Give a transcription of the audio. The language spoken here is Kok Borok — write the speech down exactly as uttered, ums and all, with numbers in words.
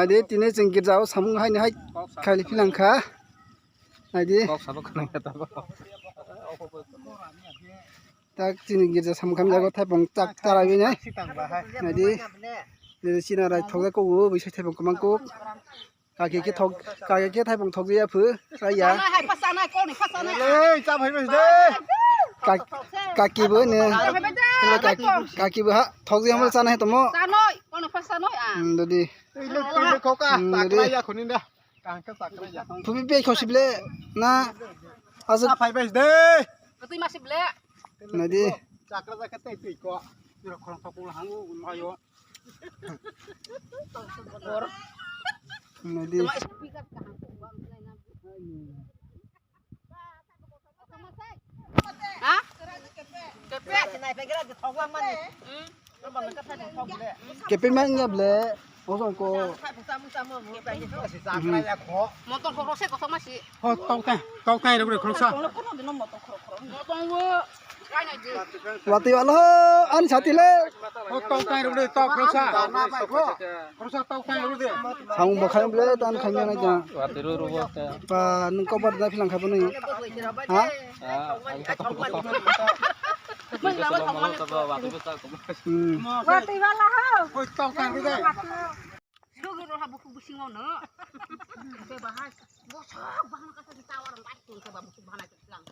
Naidi, tini chwng girjao samung haini hai khaili philangkha. Naidi. Kok sabo khwnang khe tabuk. Tak chini girja samung khamjago thaipung chak chara bini. Naidi. Nini chini rai thokjak kugo, bwsai thaipung kwmang kuk. Kaki khe thok, kaki khe thaipung thokjaya phu, chaya. Chanai hai, pas chanai, koni pas chanai. Ei, cha phai bai de. Kak-, kaki bo ne. Cha phai bai de. Kaki, kaki bo ha, thokjaya mo chanai tomo. Chanai, koni pas chanai a. Hmm, dodi. Tei le, tei le kok a, hmm, chakra dodi. Ya khuni da. Kang khe chakra ya. Phubi pe khosi ble na. Asa. Cha phai bai de. Tui masi ble. Naidi. Chakra ja khe tei tei ko. Ira khorang thok ula hangu un mayo. Naidi. Ha? Kepe. Kepe mang ya ble. Bosong ko. Motor khoro se kothoma si. Ho, tau kai, tau kai rok rok khoroksa. Motor wo. Watwi walo, ani sati le. Ho, tau kai rok rok, tau khoroksa. Khoroksa tau kai rok rok. Samung bo khai ble, tan khai nai ta. Watwi ro ro bo ta. Pa, nung kobar da philang kha bo nung. Ha? Ah, ang kata ko. Hmm. Watwi wala ho. Hoi, tau kai rok rok. Sugi ro ha buku bising ono. Bahas. Bosok bahana kata di tawar, baik tu ke babu bahana ke bilang.